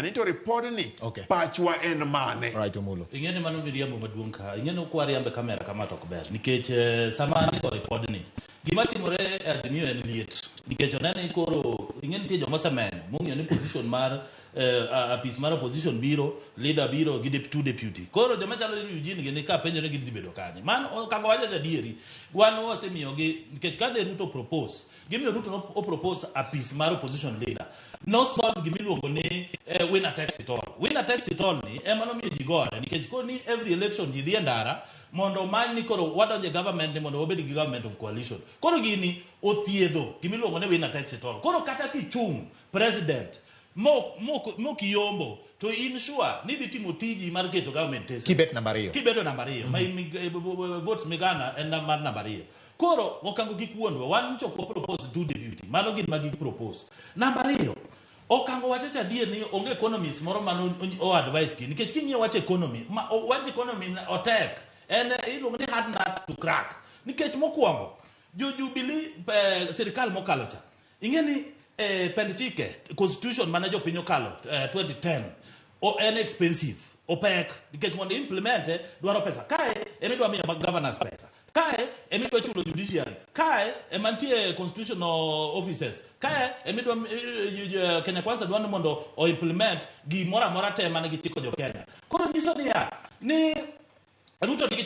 Ni to ripodni pachwa en mane? Right, Omulo. Ing'e ni mano miriambo maduong' ka. Ing'e ni kwariambe kamera kama to ok ber. Nikech sama andiko ripodni, gima timore e Azimio en liet. Nikech oneno ni koro ing'e nitie joma osemenyo mong'eyo ni position mar apis mar opposition biro, leader biro gi two deputy. Koro joma chalo Eugene gini ka penjore gidhi bedo kanye. Mano kaka wacho adieri, wan wasemiyogi nikech kane Ruto propose Gimiyo Ruto no o propose apis mar opposition leader. No solve gimiluongo ni winner takes it all. Winner takes it all ni ema nomiyo ji gore nikech koni every election ji dhi e ndara mondo omany ni koro wadonje government ni mondo wabed gi government of coalition. Koro gini othiedho gimiluongo ni winner takes it all. Koro kata kichung' president mok iyombo to in sure ni dhi timo tiji mar keto government tested. Kibet namba 2. Kibedo namba 2. Ma in votes migana en mar namba 2. Koro Okango kik wuondwa, wan nyocha ok wa propose two deputy, mano gin ma gi propose. Namba 2, Okango wacho cha adier ni onge economist moro mane o advice gi nikech king'iyo wach economy, ma, wach economy otek, en iluongo ni hard nut to crack. Nikech mokwongo, jo Jubilee sirikal mokalo cha, ing'e ni pend chike, constitution mane jopiny okalo 2010, en expensive, opek, nikech mondo implement dwaro pesa. Kae ema idwa miyo mag governors pesa. Kae ema idwa chulo judiciary. Kae ema nitie constitutional offices. Kae ema idwa Kenya Kwanza dwa ni mondo o implement gimoro amora te mane gichiko jo Kenya. Koro nyiso niya, ni Ruto nigi